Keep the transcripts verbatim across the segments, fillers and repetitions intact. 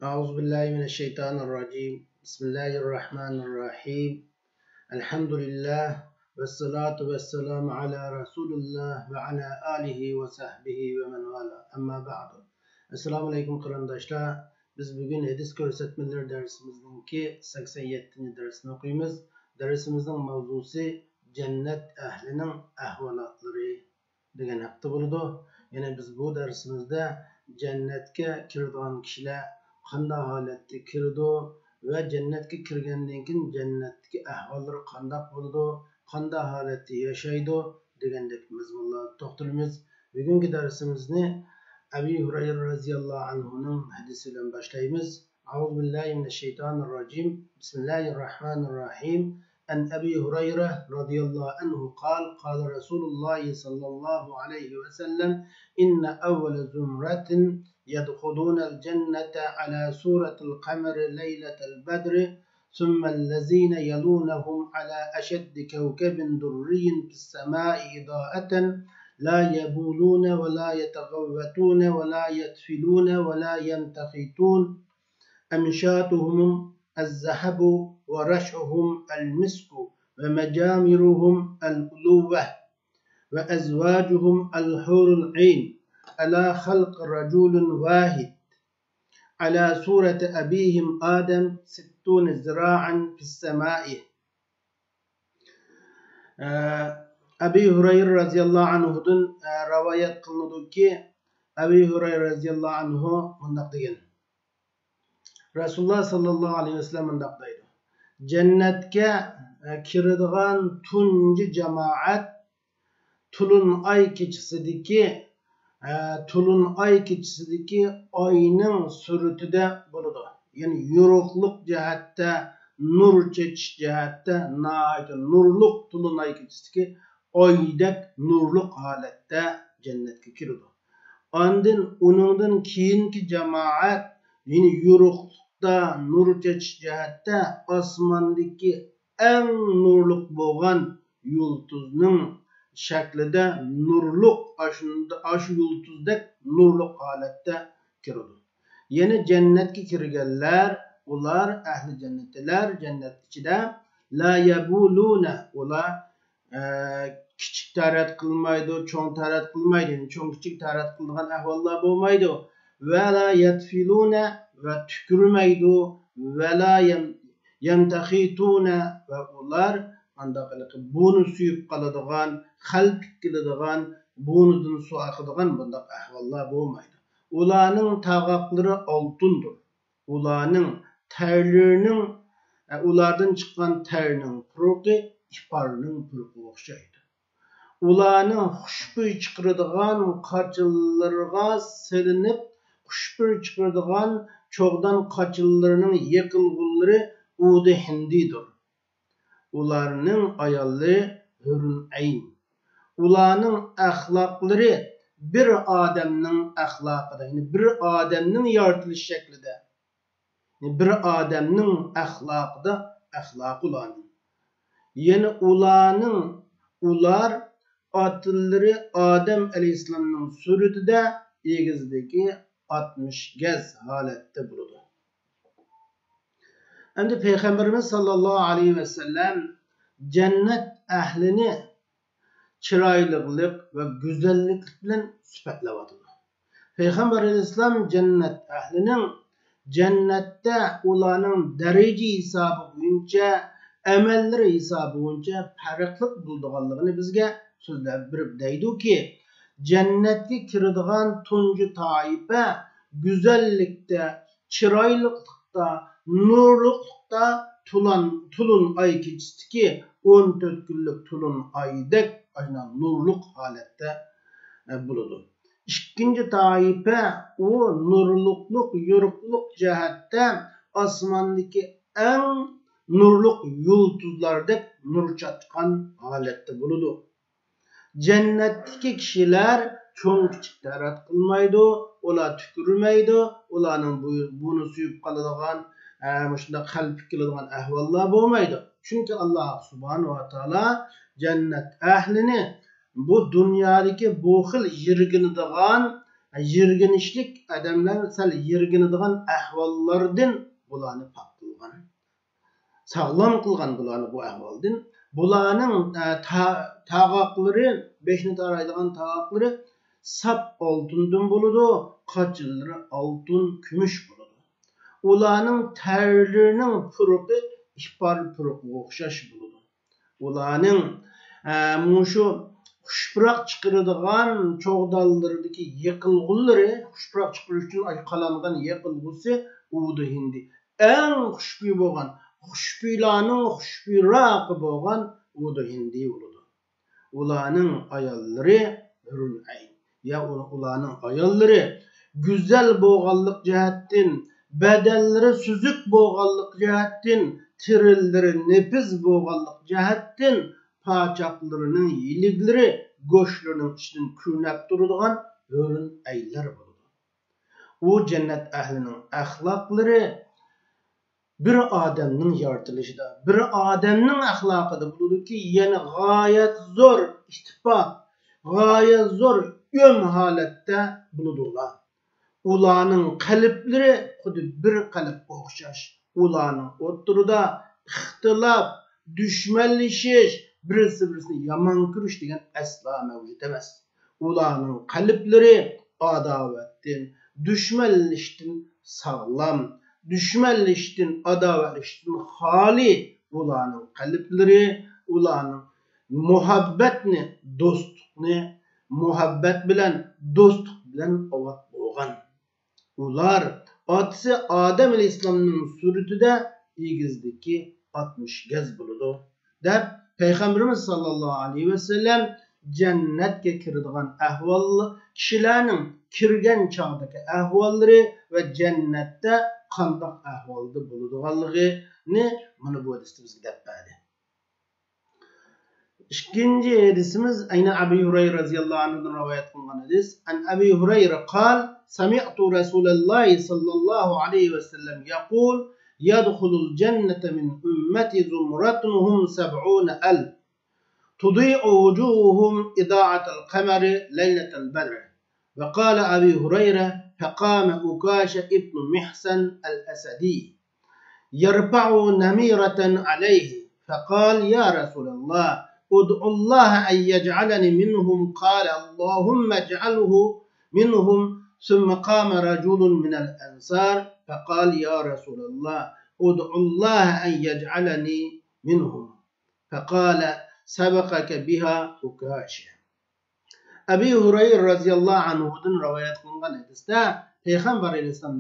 أعوذ بالله من الشيطان الرجيم. بسم الله الرحمن الرحيم. الحمد لله والصلاة والسلام على رسول الله وعلى آله وصحبه ومن والاه. أما بعد. ئەسسالامۇ ئەلەيكۇم قېرىنداشلار. بىز بۈگۈن ھەدىس كۆرسەتمىلىرى دەرسىمىزنىڭكى سەكسەن يەتتىنچى دەرسىنى ئوقۇيمىز. دەرسىمىزنىڭ ماۋزۇسى جەننەت ئەھلىنىڭ ئەھۋالاتلىرى دېگەن ھەقتە بولىدۇ. يەنى بىز بۇ دەرسىمىزدە جەننەتكە كىرىدىغان كىشىلەر قانداق ھالەتتە كىرىدۇ ۋە جەننەتكە كىرگەندىن كېيىن جەننەتتىكى ئەھۋاللىرى قانداق بولىدۇ، قانداق ھالەتتە ياشايدۇ دېگەندەك مەزمۇنلارغا توختىلىمىز. بۈگۈنكى دەرسىمىزنى ئەبى ھۇرەيرە رەزىياللاھۇ ئەنھۇنىڭ ھەدىسى بىلەن باشلايمىز. أعوذ بالله من الشيطان الرجيم. بسم الله الرحمن الرحيم. عن أبي هريرة رضي الله عنه قال: قال رسول الله صلى الله عليه وسلم: إن أول زمرة يدخلون الجنة على صورة القمر ليلة البدر، ثم الذين يلونهم على أشد كوكب دري في السماء إضاءة، لا يبولون ولا يتغوطون ولا يتفلون ولا ينتخطون، أمشاطهم الذهب ورشحهم المسك ومجامرهم اللؤلؤة وأزواجهم الحور العين، على خلق رجل واحد، على صورة أبيهم آدم، ستون ذراعا في السماء. ئەبى ھۇرەيرە رەزىياللاھۇ ئەنھۇدىن رىۋايەت قىلىنىدۇكى، ئەبى ھۇرەيرە رەزىياللاھۇ ئەنھۇ مۇنداق دېگەن: رەسۇلۇللاھ ساللاللاھۇ ئەلەيھى ۋەسەللەم مۇنداق دەيدۇ: جەننەتكە كىرىدىغان تۇنجى جامائەت تولۇن ئاي كېچىسىدىكى، تولۇن ئاي كېچىسىدىكى ئاينىڭ سۈرىتىدە بولىدۇ. يەنى يورۇقلۇق جەھەتتە، نۇر چېچىش جەھەتتە ناھايىتى نۇرلۇق، تولۇن ئاي كېچىسىدىكى ئايدەك نۇرلۇق ھالەتتە جەننەتكە كىرىدۇ. ئاندىن ئۇنىڭدىن كېيىنكى جامائەت يەنە يورۇقلۇقتا، نۇر چېچىش جەھەتتە ئاسماندىكى ئەڭ نۇرلۇق بولغان يۇلتۇزنىڭ شەكلىدە نۇرلۇق، ئاشۇ، ئاشۇ يۇلتۇزدەك نۇرلۇق ھالەتتە كىرىدۇ. يەنە جەننەتكە كىرگەنلەر، ئۇلار ئەھلى جەننەتلەر، جەننەت ئىچىدە، لا يبولون، ئۇلار ئە، كىچىك تەرەت قىلمايدۇ، چوڭ تەرەت قىلمايدۇ. يەنى چوڭ كىچىك تەرەت قىلىدىغان ئەھۋاللار بولمايدۇ. ۋەلا يەتفىلۇنە، ۋە تۈكۈرمەيدۇ. ۋەلا يەم-، يەمتەخىتۇنە، ۋە ئۇلار ئانداق ھېلىقى بۇنى سۆيۈپ قالىدىغان، خەلپىك كېلىدىغان، بۇنىدىن سۇ ئاقىدىغان بۇنداق ئەھۋاللار بولمايدۇ. ئۇلارنىڭ تاغاقلىرى ئالتۇندۇر. ئۇلارنىڭ تەرلىرىنىڭ، ئۇلاردىن چىققان تەرنىڭ پۇرىقى ئىپارنىڭ پۇرىقىغا ئوخشايدۇ. ئۇلارنىڭ خۇشبۇي چىقىرىدىغان قاچىلىرىغا سېلىنىپ، خۇشبۇي چىقىرىدىغان چوغدان قاچىلىرىنىڭ يېقىلغۇلىرى ئۇدى ھىندىدۇر. ئۇلارنىڭ ئاياللىرى ھۆرۈل ئەين. ئۇلارنىڭ ئەخلاقلىرى بىر ئادەمنىڭ ئەخلاقىدا، يەنى بىر ئادەمنىڭ يارىتىلىش شەكلىدە، يەنى بىر ئادەمنىڭ ئەخلاقىدا ئەخلاقى ئۇلارنىڭ. يەنى ئۇلارنىڭ، ئۇلار ئاتىلىرى ئادەم ئەلەيھىسسالامنىڭ سۈرىتىدە ئېگىزلىكى ئاتمىش گەز ھالەتتە بولىدۇ. ئەمدى پەيغەمبىرىمىز ساللاللاھۇ ئەلەيھى ۋەسەللەم جەننەت ئەھلىنى چىرايلىقلىق ۋە گۈزەللىك بىلەن سۈپەتلەۋاتىدۇ. پەيغەمبەر ئەلەيھىسسالام جەننەت ئەھلىنىڭ جەننەتتە ئۇلارنىڭ دەرىجە ھېسابى بويىچە، ئەمەللىرى ھېسابى بويىچە پەرقلىق بولىدىغانلىقىنى بىزگە سۆزلەپ بېرىپ دەيدۇكى، جەننەتكە كىرىدىغان تۇنجى تائىپە گۈزەللىكتە، چىرايلىقلىقتا، نۇرلۇقلۇقتا تولۇن، تولۇن ئاي كېچىسىدىكى ئون تۆت كۈنلۈك تولۇن ئايدەك ئاشۇنداق نۇرلۇق ھالەتتە، ئە، بولىدۇ. ئىككىنچى تائىپە، ئۇ نۇرلۇقلۇق، يورۇقلۇق جەھەتتە ئاسماندىكى ئەڭ نۇرلۇق يۇلتۇزلاردەك نۇر چاچقان ھالەتتە بولىدۇ. جەننەتتىكى كىشىلەر چوڭ-كىچىك تەرەت قىلمايدۇ، ئۇلار تۈكۈرمەيدۇ، ئۇلارنىڭ بۇ-، بۇنى سۆيۈپ قالىدىغان، ھە، مۇشۇنداق خەلپىك كېلىدىغان ئەھۋاللار بولمايدۇ. چۈنكى ئاللاھ سۇبھانەھۇ ۋە تائالا جەننەت ئەھلىنى بۇ دۇنيادىكى بۇ خىل يىرگىنىدىغان، يىرگىنىشلىك ئادەملەر سەل يىرگىنىدىغان ئەھۋاللاردىن بۇلارنى پاك قىلغان. ساغلام قىلغان بۇلارنى بۇ ئەھۋالدىن. بۇلارنىڭ، ئە، تا-، تاغاقلىرى، بېشىنى تارايدىغان تاغاقلىرى ساپ ئالتۇندىن بولىدۇ، قاچىلىرى ئالتۇن، كۈمۈش بولىدۇ. ئۇلارنىڭ تەرلىرىنىڭ پۇرىقى ئىپار پۇرىقىغا ئوخشاش بولىدۇ. ئۇلارنىڭ، ئە، مۇشۇ خۇشپۇراق چىقىرىدىغان چوغدانلىرىدىكى يېقىلغۇلىرى، خۇشپۇراق چىقىرىش ئۈچۈن قالانغان يېقىلغۇسى ئۇدۇ ھىندى. ئەڭ خۇشبۇي بولغان، خۇشبۇيلارنىڭ خۇشبۇيراقى بولغان ئۇدۇ ھىندى بولىدۇ. ئۇلارنىڭ ئاياللىرى ھۆرۈل ئەين. يا ئۇ-، ئۇلارنىڭ ئاياللىرى گۈزەل بولغانلىق جەھەتتىن، بەدەنلىرى سۈزۈك بولغانلىق جەھەتتىن، تېرىلىرى نېپىز بولغانلىق جەھەتتىن، پاچاقلىرىنىڭ يىلىكلىرى گۆشلىرىنىڭ ئىچىدىن كۆرۈنۈپ تۇرىدىغان ھۆرۈل ئەينلەر بولىدۇ. ئۇ جەننەت ئەھلىنىڭ ئەخلاقلىرى بىر ئادەمنىڭ يارىتىلىشىدا، بىر ئادەمنىڭ ئەخلاقىدا بولىدۇكى، يەنە غايەت زور ئىتتىپاق، غايەت زور ئۆم ھالەتتە بولىدۇ ئۇلار. ئۇلارنىڭ قەلبلىرى خۇددى بىر قەلبكە ئوخشاش. ئۇلارنىڭ ئوتتۇرىدا ئىختىلاپ، دۈشمەنلىشىش، بىرسى-بىرسىنى يامان كۆرۈش دېگەن ئەسلا مەۋجۇت ئەمەس. ئۇلارنىڭ قەلبلىرى ئاداۋەتتىن، دۈشمەنلىشىشتىن ساغلام، دۈشمەنلىشىشتىن، ئاداۋەتلىشىشتىن خالىي. ئۇلارنىڭ قەلبلىرى، ئۇلارنىڭ مۇھەببەتنى، دوستلۇقنى، مۇھەببەت بىلەن، دوستلۇق بىلەن ئاۋات بولغان. ئۇلار ئاتىسى ئادەم ئەلەيھىسسالامنىڭ سۈرىتىدە ئېگىزلىكى ئاتمىش گەز بولىدۇ، دەپ پەيغەمبىرىمىز ساللاللاھۇ ئەلەيھى ۋەسەللەم جەننەتكە كىرىدىغان ئەھۋال، كىشىلەرنىڭ كىرگەن چاغدىكى ئەھۋاللىرى ۋە جەننەتتە قانداق ئەھۋالدا بولىدىغانلىقىنى مانا بۇ ھەدىستە بىزگە دەپ بەردى. ئىككىنچى ھەدىسىمىز ئەينى ئەبى ھۇرەيرە رەزىياللاھۇ ئەنھۇدىن رىۋايەت قىلىنغان ھەدىس. عن أبي هريرة قال: سمعت رسول الله صلى الله عليه وسلم يقول: يدخل الجنة من أمتي زمرة هم سبعون ألف تضيء وجوههم إضاءة القمر ليلة البدر. وقال أبي هريرة: فقام عكاشة ابن محصن الأسدي يرفع نميرة عليه، فقال: يا رسول الله، ادع الله أن يجعلني منهم. قال: اللهم اجعله منهم. ثم قام رجل من الأنصار فقال: يا رسول الله، ادع الله أن يجعلني منهم. فقال: سبقك بها عكاشة. ئەبى ھۇرەيرە رەزىياللاھۇ ئەنھۇدىن رىۋايەت قىلىنغان ھەدىستە پەيغەمبەر ئەلەيھىسسالام،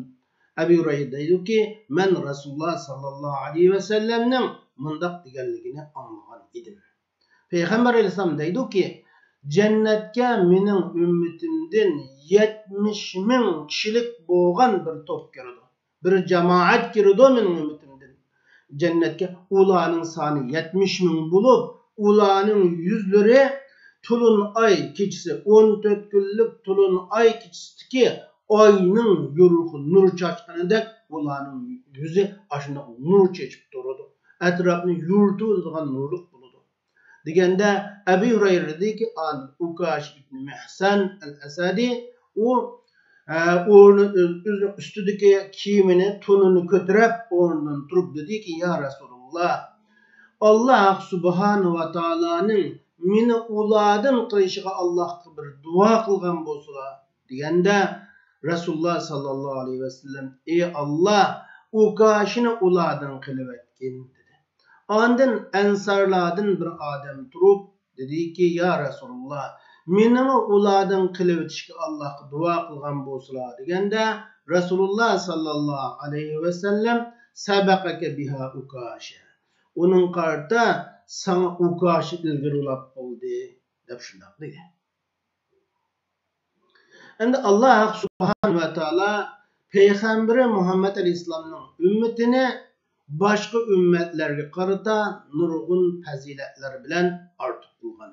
ئەبى ھۇرەيرە دەيدۇكى، مەن رەسۇلۇللا ساللاللاھۇ ئەلەيھى ۋەسەللەمنىڭ مۇنداق دېگەنلىكىنى ئاڭلىغان ئىدىم. پەيغەمبەر ئەلەيھىسسالام دەيدۇكى، جەننەتكە مېنىڭ ئۈممىتىمدىن يەتمىش مىڭ كىشىلىك بولغان بىر توپ كىرىدۇ. بىر جامائەت كىرىدۇ مېنىڭ ئۈممىتىمدىن جەننەتكە. ئۇلارنىڭ سانى يەتمىش مىڭ بولۇپ، ئۇلارنىڭ يۈزلىرى تولۇن ئاي كېچىسى، ئون تۆت كۈنلۈك تولۇن ئاي كېچىسىدىكى ئاينىڭ يورۇقى نۇر چاچقىنىدەك ئۇلارنىڭ يۈزى ئاشۇنداق نۇر چېچىپ تۇرىدۇ. ئەتراپنى يورۇتۇۋېتىدىغان نۇرلۇق بولىدۇ. دېگەندە، ئەبى ھۇرەيرە دېدىكى، ئاندىن ئۇكاش ئىبنى مەھسەن ئەل ئەسەدى، ئۇ، ئە، ئورنى، ئۆز-، ئۆزىنىڭ ئۈستىدىكى كىيىمىنى، تونىنى كۆتۈرۈپ، ئورنىدىن تۇرۇپ دېدىكى، يا رەسۇلاللا، ئاللا سۇبھانەھۇ ۋە تائالانىڭ مېنى ئۇلاردىن قىلىشىغا ئاللاغا بىر دۇئا قىلغان بولسىلا، دېگەندە، رەسۇلۇللا ساللاللاھۇ ئەلەيھى ۋەسەللەم، ئى ئاللا، ئۇكاشىنى ئۇلاردىن قىلىۋەتكىن، دېدى. ئاندىن ئەنسارلاردىن بىر ئادەم تۇرۇپ دېدىكى، يا رەسۇلۇللا، مېنىمۇ ئۇلاردىن قىلىۋېتىشكە ئاللاغا دۇئا قىلغان بولسىلا، دېگەندە، رەسۇلۇللا ساللاللاھۇ ئەلەيھى ۋەسەللەم، سەبەقەكە بىھا ئۇكاشە، ئۇنىڭغا قارىتا ساڭا ئۇكاشە ئىلگىرىلاپ بولدى، دەپ شۇنداق دېگەن. ئەمدى ئاللا سۇبھانەھۇ ۋە تائالا پەيغەمبىرى مۇھەممەد ئەلەيھىسسالامنىڭ ئۈممىتىنى باشقا ئۈممەتلەرگە قارىتا نۇرغۇن پەزىلەتلەر بىلەن ئارتۇق قىلغان.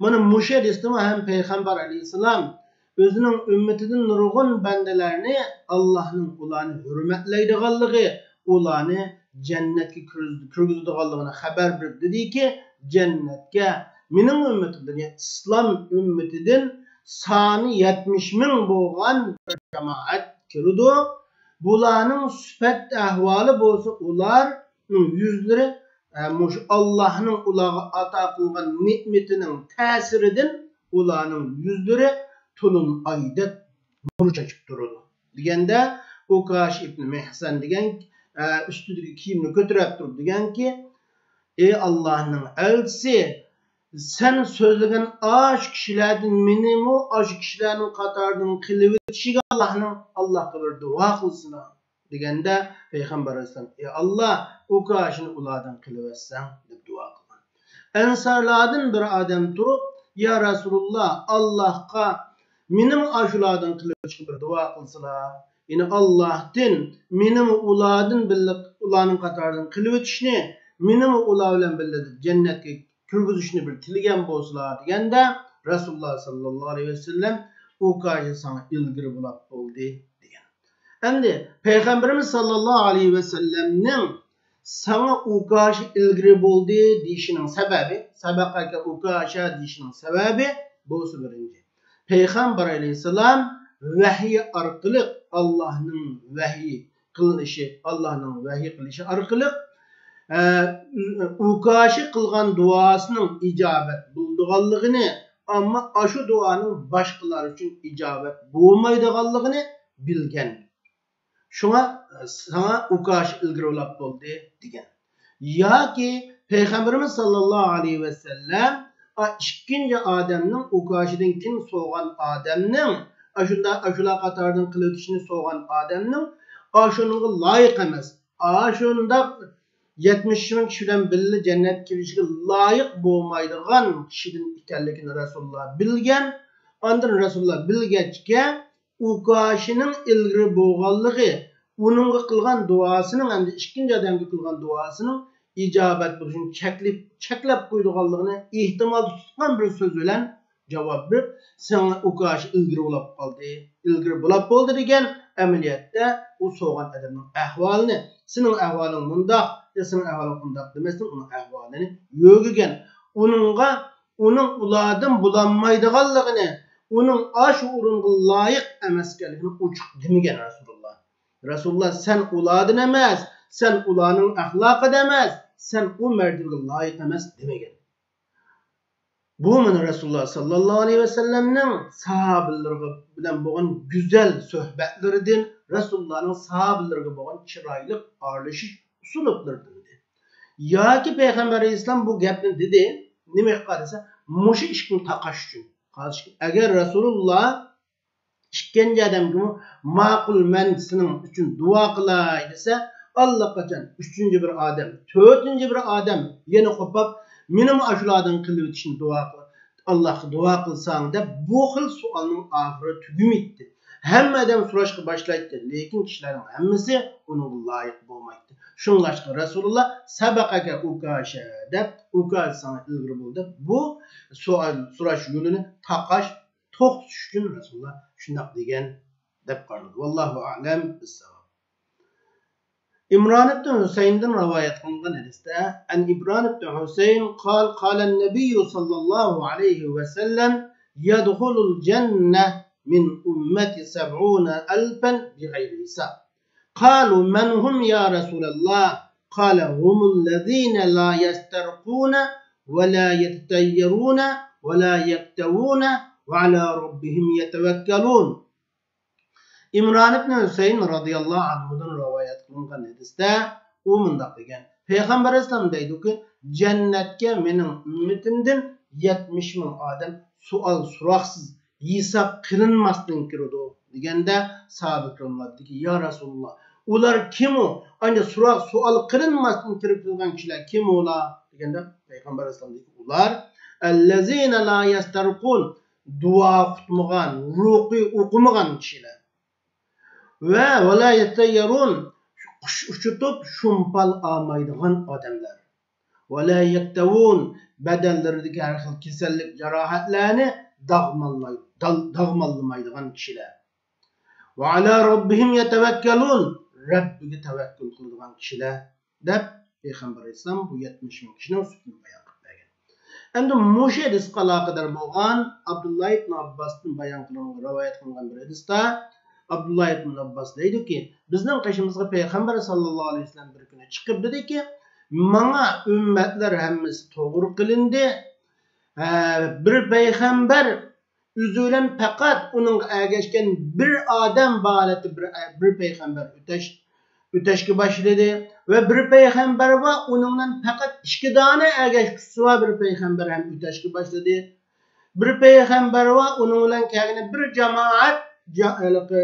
مانا مۇشۇ ھەدىستىمۇ ھەم پەيغەمبەر ئەلەيھىسسالام ئۆزىنىڭ ئۈممىتىدىن نۇرغۇن بەندىلەرنى ئاللانىڭ ئۇلارنى ھۆرمەتلەيدىغانلىقى، ئۇلارنى جەننەتكە كىرگۈز-، كىرگۈزىدىغانلىقىنى خەۋەر بېرىپ دېدىكى، جەننەتكە مېنىڭ ئۈممىتىمدىن، يەنى ئىسلام ئۈممىتىدىن سانى يەتمىش مىڭ بولغان بىر جامائەت كىرىدۇ. بۇلارنىڭ سۈپەت ئەھۋالى بولسا، ئۇلارنىڭ يۈزلىرى، ئە، مۇشۇ ئاللاھنىڭ ئۇلارغا ئاتا قىلغان نېمىتىنىڭ تەسىرىدىن ئۇلارنىڭ يۈزلىرى تولۇن ئايدەك نۇر چاچىپ تۇرىدۇ، دېگەندە، ئۇكاشە ئىبنى مىھسەن دېگەن، ئە، ئۈستىدىكى كىيىمنى كۆتۈرۈپ تۇرۇپ دېگەنكى، ئى ئاللاھنىڭ ئەلچىسى، سەن سۆزلىگەن ئاشۇ كىشىلەردىن مېنىمۇ ئاشۇ كىشىلەرنىڭ قاتارىدىن قىلىۋېتىشىگە ئاللاھنىڭ، ئاللاھقا بىر دۇئا قىلسىنا، دېگەندە، پەيغەمبەر ئەلەيھىسسالام، ئى ئاللاھ، ئۇكاشىنى ئۇلاردىن قىلىۋەتسەڭ، دەپ دۇئا قىلغان. ئەنسارلاردىن بىر ئادەم تۇرۇپ، يا رەسۇلۇللاھ، ئاللاھقا مېنىمۇ ئاشۇلاردىن قىلىۋېتىشكە بىر دۇئا قىلسىلا. يەنى ئاللاھتىن مېنىمۇ ئۇلاردىن بىللە، ئۇلارنىڭ قاتارىدىن قىلىۋېتىشنى، مېنىمۇ ئۇلار بىلەن بىللە جەننەتكە كىرگۈزۈشنى بىر تىلىگەن بولسىلا، دېگەندە، رەسۇلۇللاھ ساللاللاھۇ ئەلەيھى ۋەسەللەم، ئۇكاشە ساڭا ئىلگىرى بولاپ بولدى، دېگەن. ئەمدى پەيغەمبىرىمىز ساللاللاھۇ ئەلەيھى ۋەسەللەمنىڭ ساڭا ئۇكاشە ئىلگىرى بولدى دېيىشىنىڭ سەۋەبى، سەبەقەكە ئۇكاشە دېيىشىنىڭ سەۋەبى بولسا بىرىنچى، پەيغەمبەر ئەلەيھىسسالام ۋەھىي ئارقىلىق، ئاللاھنىڭ ۋەھىي قىلىنىشى، ئاللاھنىڭ ۋەھىي قىلىشى ئارقىلىق، ئە، ئۇكاشە قىلغان دۇئاسىنىڭ ئىجابەت بولىدىغانلىقىنى، ئەمما ئاشۇ دۇئانىڭ باشقىلار ئۈچۈن ئىجابەت بولمايدىغانلىقىنى بىلگەن. شۇڭا، ئە، ساڭا ئۇكاشە ئىلگىرى بولاپ بولدى، دېگەن. ياكى پەيغەمبىرىمىز ساللاللاھۇ ئەلەيھى ۋەسەللەم، ئا، ئىككىنچى ئادەمنىڭ، ئۇكاشىدىن كېيىن سوغان ئادەمنىڭ، ئاشۇنداق، ئاشۇلار قاتارىدىن قىلىۋېتىشنى سوغان ئادەمنىڭ، ئاشۇنىڭغا لايىق ئەمەس، ئاشۇنداق يەتمىش مىڭ كىشى بىلەن بىللە جەننەتكە كىرىشىگە لايىق بولمايدىغان كىشىدىن ئىكەنلىكىنى رەسۇلۇللاھ بىلگەن. ئاندىن رەسۇلۇللاھ بىلگەچكە، ئۇكاشىنىڭ ئىلگىرى بولغانلىقى، ئۇنىڭغا قىلغان دۇئاسىنىڭ، ئەمدى ئىككىنچى ئادەمگە قىلغان دۇئاسىنىڭ ئىجابەت بولۇشىنى چەكلەپ، چەكلەپ قويىدىغانلىقىنى ئېھتىمال تۇتقان بىر سۆز بىلەن جاۋاب بېرىپ، ساڭا ئۇكاشە ئىلگىرى بولاپ قالدى، ئىلگىرى بولاپ بولدى دېگەن ئەمەلىيەتتە ئۇ سوغان ئادەمنىڭ ئەھۋالىنى، سېنىڭ ئەھۋالىڭ مۇنداق، يا سېنىڭ ئەھۋالىڭ ئۇنداق دېمەستىن، ئۇنىڭ ئەھۋالىنى يۆگىگەن. ئۇنىڭغا، ئۇنىڭ ئۇلاردىن بولالمايدىغانلىقىنى، ئۇنىڭ ئاشۇ ئورۇنغا لايىق ئەمەسكەنلىكىنى ئوچۇق دېمىگەن رەسۇلۇللاھ. رەسۇلۇللاھ، سەن ئۇلاردىن ئەمەس، سەن ئۇلارنىڭ ئەخلاقىدا ئەمەس، سەن ئۇ مەرتىۋىگە لايىق ئەمەس دېمىگەن. بۇ مانا رەسۇلۇللاھ ساللاللاھۇ ئەلەيھى ۋەسەللەمنىڭ ساھابىلىرى بىلەن بولغان گۈزەل سۆھبەتلىرىدىن، رەسۇلۇللاھنىڭ ساھابىلىرىگە بولغان چىرايلىق ئارىلىشىش ئۇسلۇبلىرىدىن ئىدى. ياكى پەيغەمبەر ئەلەيھىسسالام بۇ گەپنى دېدى، نېمە ئىقا دېسە، مۇشۇ ئىككىنى تاقاش ئۈچۈن. ئەگەر رەسۇلۇللاھ ئىككىنچى ئادەمگىمۇ، ماقۇل، مەن سېنىڭ ئۈچۈن دۇئا قىلاي دېسە، ئاللىقاچان ئۈچىنچى بىر ئادەم، تۆتىنچى بىر ئادەم يەنە قوپاپ، مېنىمۇ ئاشۇلاردىن قىلىۋېتىشنى دۇئا قىل، ئاللاھقا دۇئا قىلساڭ دەپ، بۇ خىل سوئالنىڭ ئاخىرى تۈگىمەيتتى. ھەممە ئادەم سوراشقا باشلايتتى، لېكىن كىشىلەرنىڭ ھەممىسى ئۇنىڭغا لايىق بولمايتتى. شۇڭلاشقا رەسۇلۇللاھ سەبەقەكە ئۇكاشە دەپ، ئۇكاشە ساڭا ئىلگىرى بولدى دەپ، بۇ سوئال سوراش يولىنى تاقاش، توختىتىش ئۈچۈن رەسۇلۇللاھ شۇنداق دېگەن دەپ قارىلىدۇ. ۋاللاھۇ ئەئلەم بىسساۋاب. ئىمران ئىبن ھۈسەيىندىن رىۋايەت قىلىنغان ھەدىستە، عن عمران بن حسين قال، قال النبي صلى الله عليه وسلم، يدخل الجنة من أمتي سبعون ألفا بغير حساب. قالوا، من هم يا رسول الله؟ قال، هم الذين لا يسترقون ولا يتطيرون ولا يكتوون وعلى ربهم يتوكلون. ئىمران ئىبن ھۈسەيىن رازىياللاھۇ ئەنھۇدىن رىۋايەت قىلىنغان ھەدىستە ئۇ مۇنداق دېگەن، پەيغەمبەر ئەلەيھىسسالام دەيدۇكى، جەننەتكە مېنىڭ ئۈممىتىمدىن يەتمىش مىڭ ئادەم سوئال سوراقسىز، ھېساب قىلىنماستىن كىرىدۇ دېگەندە، ساھابە كىراملاردىكى، يا رەسۇلۇللاھ، ئۇلار كىم ئۇ؟ ئانداق سوراق سوئال قىلىنماستىن كىرىپ كەلگەن كىشىلەر كىم ئۇلار دېگەندە، پەيغەمبەر ئەلەيھىسسالام دېدى، ئۇلار، الذين لا يسترقون، دۇئا ئۇقمىغان، رۇقى ئوقۇمىغان كىشىلەر. ۋە ولا يتطيرون، قۇش ئۇچۇتۇپ شۇمپال ئالمايدىغان ئادەملەر. ولا يكتوون، بەدەنلىرىدىكى ھەر خىل كېسەللىك، جاراھەتلەرنى داغماللاي-، دال-، داغماللىمايدىغان كىشىلەر. وعلى ربهم يتوكلون، رەببىگە تەۋەككۈل قىلىدىغان كىشىلەر، دەپ پەيغەمبەر ئەلەيھىسسالام بۇ يەتمىش مىڭ كىشىنىڭ سۈپىتىنى بايان قىلىپ بەرگەن. ئەمدى مۇشۇ ھەدىسقە ئالاقىدار بولغان ئابدۇللا ئىبن ئابباستىن بايان قىلىنغان، رىۋايەت قىلىنغان بىر ھەدىستە ئابدۇللا ئىبن ئابباس دەيدۇكى، بىزنىڭ قېشىمىزغا پەيغەمبەر ساللاللاھۇ ئەلەيھى ۋەسەللەم بىر كۈنى چىقىپ دېدىكى، ماڭا ئۈممەتلەر ھەممىسى توغرا قىلىندى. ھە، بىر پەيغەمبەر ئۆزى بىلەن پەقەت ئۇنىڭغا ئەگەشكەن بىر ئادەم بار ھالەتتە بىر، بىر پەيغەمبەر ئۆتەش، ئۆتەشكە باشلىدى. ۋە بىر پەيغەمبەر بار، ئۇنىڭ بىلەن پەقەت ئىككى دانە ئەگەشكۈچىسى بار بىر پەيغەمبەر ھەم ئۆتەشكە باشلىدى. بىر پەيغەمبەر بار، ئۇنىڭ بىلەن كەلگىنى بىر جامائەت، جا-، ھېلىقى،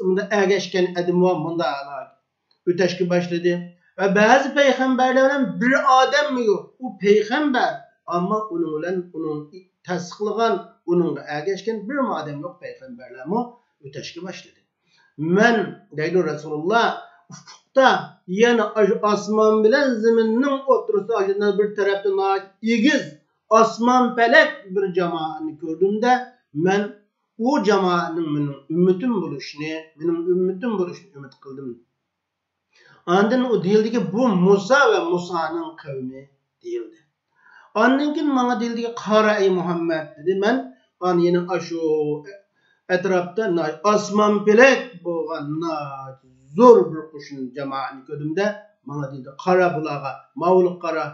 مۇنداق ئەگەشكەن ئادەم بار، مۇنداق ئۆتەشكە باشلىدى. ۋە بەزى پەيغەمبەرلەر بىلەن بىر ئادەممۇ يوق. ئۇ پەيغەمبەر، ئەمما ئۇنىڭ بىلەن ئۇنىڭ تەستىقلىغان، ئۇنىڭغا ئەگەشكەن بىرمۇ ئادەم يوق، پەيغەمبەرلەرمۇ ئۆتەشكە باشلىدى. مەن، دەيدۇ رەسۇلۇللا، ئۇپۇقتا، يەنى ئاشۇ ئاسمان بىلەن زېمىننىڭ ئوتتۇرىسىدا ئاشۇنداق بىر تەرەپتە ناھايىتى ئېگىز، ئاسمان پەلەك بىر جامائەتنى كۆردۈمدە، مەن ئۇ جامائەتنىڭ مېنىڭ ئۈممىتىم بولۇشىنى، مېنىڭ ئۈممىتىم بولۇشىنى ئۈمىد قىلدىم. ئاندىن ئۇ دېيىلدىكى، بۇ مۇسا ۋە مۇسانىڭ قەۋمى دېيىلدى. ئاندىن كېيىن ماڭا دېيىلدىكى، قارا ئەي مۇھەممەد، دېدى. مەن ئانا يەنە ئاشۇ ئەتراپتا ناھايىتى ئاسمان پېلەك بولغان ناھايىتى زور بىر قوشۇن جامائەتنى كۆردۈمدە، ماڭا دېدى، قارا بۇلارغا، ماۋۇلۇق قارا،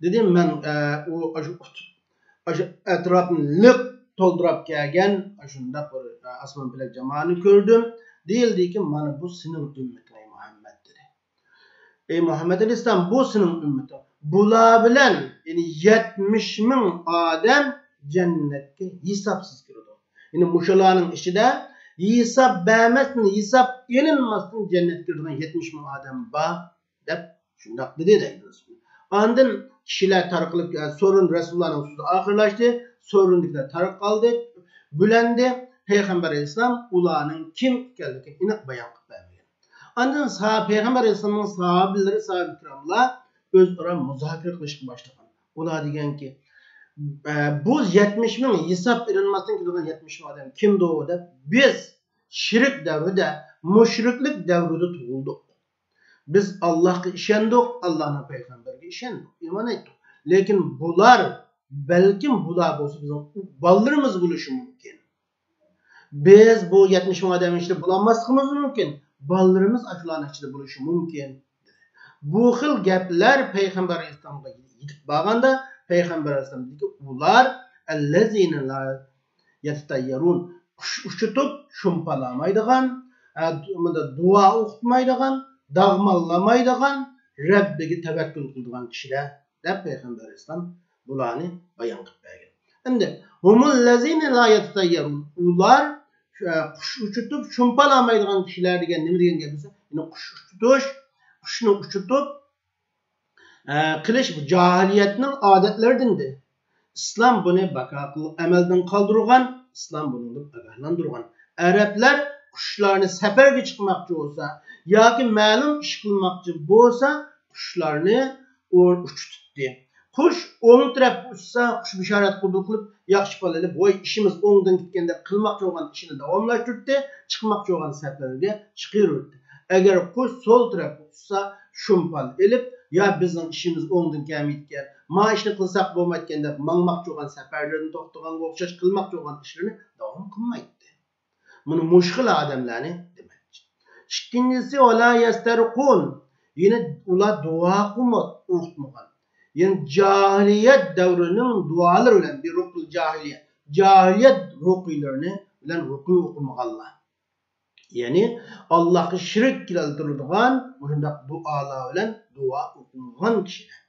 دېدى. مەن، ئە، ئۇ، ئاشۇ ئۇتۇپ، ئاشۇ ئەتراپنى لىق تولدۇراپ كەلگەن ئاشۇنداق بىر، ئە، ئاسمان پېلەك جامائەتنى كۆردۈم. دېيىلدىكى، مانا بۇ سېنىڭ ئۈممىتىڭ، ئەي مۇھەممەد، دېدى. ئەي مۇھەممەد ئەلەيھىسسالام، بۇ سېنىڭ ئۈممىتىڭ. بۇلار بىلەن، يەنى يەتمىش مىڭ ئادەم جەننەتكە ھېسابسىز كىرىدۇ. يەنى مۇشۇلارنىڭ ئىچىدە ھېساب بەرمەستىن، ھېساب ئېلىنماستىن جەننەتكە كىرىدىغان يەتمىش مىڭ ئادەم بار، دەپ شۇنداق دېدى، دەيدۇ. ئاندىن كىشىلەر تارقىلىپ، سورۇن، رەسۇلۇللانىڭ سۆزى ئاخىرلاشتى، سورۇندىكىلەر تارقالدى، بۆلەندى. پەيغەمبەر ئەلەيھىسسالام ئۇلارنىڭ كىم ئىكەنلىكىنى ئېنىق بايان قىلىپ بەرمىگەن. ئاندىن سا-، پەيغەمبەر ئەلەيھىسسالامنىڭ ساھابىلىرى، ساھابە كىراملار ئۆزئارا مۇزاكىرە قىلىشقا باشلىغان. ئۇلار دېگەنكى، ئە، بۇ يەتمىش مىڭ، ھېساب ئېلىنماستىن كېلىدىغان يەتمىش مىڭ ئادەم كىمدۇ دەپ، بىز شىرك دەۋرىدە، مۇشرىكلىك دەۋرىدە تۇغۇلدۇق. بىز ئاللاھقا ئىشەندۇق، ئاللاھنىڭ پەيغەمبىرىگە ئىشەندۇق، ئىمان ئېيتتۇق. لېكىن بۇلار، بەلكىم بۇلار بولسا بىزنىڭ بالىلىرىمىز بولۇشى مۇمكىن. بىز بۇ يەتمىش مىڭ ئادەمنىڭ ئىچىدە بولالماسلىقىمىز مۇمكىن. بالىلىرىمىز ئاشۇلارنىڭ ئىچىدە بولۇشى مۇمكىن. بۇ خىل گەپلەر پەيغەمبەر ئەلەيھىسسالامغا يېتىپ بارغاندا، پەيغەمبەر ئەلەيھىسسالام دېدىكى، ئۇلار ئەللەزىنە لا يەتەتەييەرۇن، قۇش ئۇچۇتۇپ شۇمپالامايدىغان، ئە، مۇنداق دۇئا ئوقۇتمايدىغان، داغماللىمايدىغان، رەببىگە تەۋەككۈل قىلىدىغان كىشىلەر، دەپ پەيغەمبەر ئەلەيھىسسالام بۇلارنى بايان قىلىپ بەرگەن. ئەمدى، ھۇمۇللەزىنە لا يەتەتەييەرۇن، ئۇلار، ئە، قۇش ئۇچۇتۇپ شۇمپالامايدىغان كىشىلەر دېگەن نېمە دېگەن گەپ دېسە، يەنى قۇش ئۇچۇتۇش، قۇشنى ئۇچۇتۇپ، ئە، قىلىش بۇ جاھىلىيەتنىڭ ئادەتلىرىدىندى. ئىسلام بۇنى بىكار قىل-، ئەمەلدىن قالدۇرغان، ئىسلام بۇنىڭدىن ئاگاھلاندۇرغان. ئەرەبلەر قۇشلارنى سەپەرگە چىقماقچى بولسا ياكى مەلۇم ئىش قىلماقچى بولسا، قۇشلارنى ئۇ-، ئۇچۇتۇتتى. قۇش ئوڭ تەرەپكە ئۇچسا، قۇش بېشارەت قوبۇل قىلىپ، ياخشى پال ئېلىپ، ۋاي، ئىشىمىز ئوڭدىن كەتكەن دەپ قىلماقچى بولغان ئىشىنى داۋاملاشتۇرتتى، چىقماقچى بولغان سەپەرگە چىقىرىۋەتتى. ئەگەر قۇش سول تەرەپكە ئۇچسا، شۇمپال ئېلىپ، يا بىزنىڭ ئىشىمىز ئوڭدىن كەلمەيدىكەن، ما ئىشنى قىلساق بولمايدىكەن دەپ ماڭماقچى بولغان سەپەرلىرىنى توختىغانغا ئوخشاش قىلماقچى بولغان ئىشلىرىنى داۋام قىلمايتتى. مانا مۇشۇ خىل ئادەملەرنى دېمەكچى. ئىككىنچىسى، ۋەلا يەستەرقۇن. يەنى ئۇلار دۇئا قىلما-، ئوقۇتمىغان. يەنى جاھىلىيەت دەۋرىنىڭ دۇئالىرى بىلەن، بىر رۇقۇل جاھىلىيە، جاھىلىيەت رۇقىيلىرىنى بىلەن رۇقىي ئوقۇمىغانلار. يەنى ئاللاھقا شېرىك كېلتۈرىدىغان مۇشۇنداق دۇئالار بىلەن دۇئا ئوقۇمىغان كىشىلەر.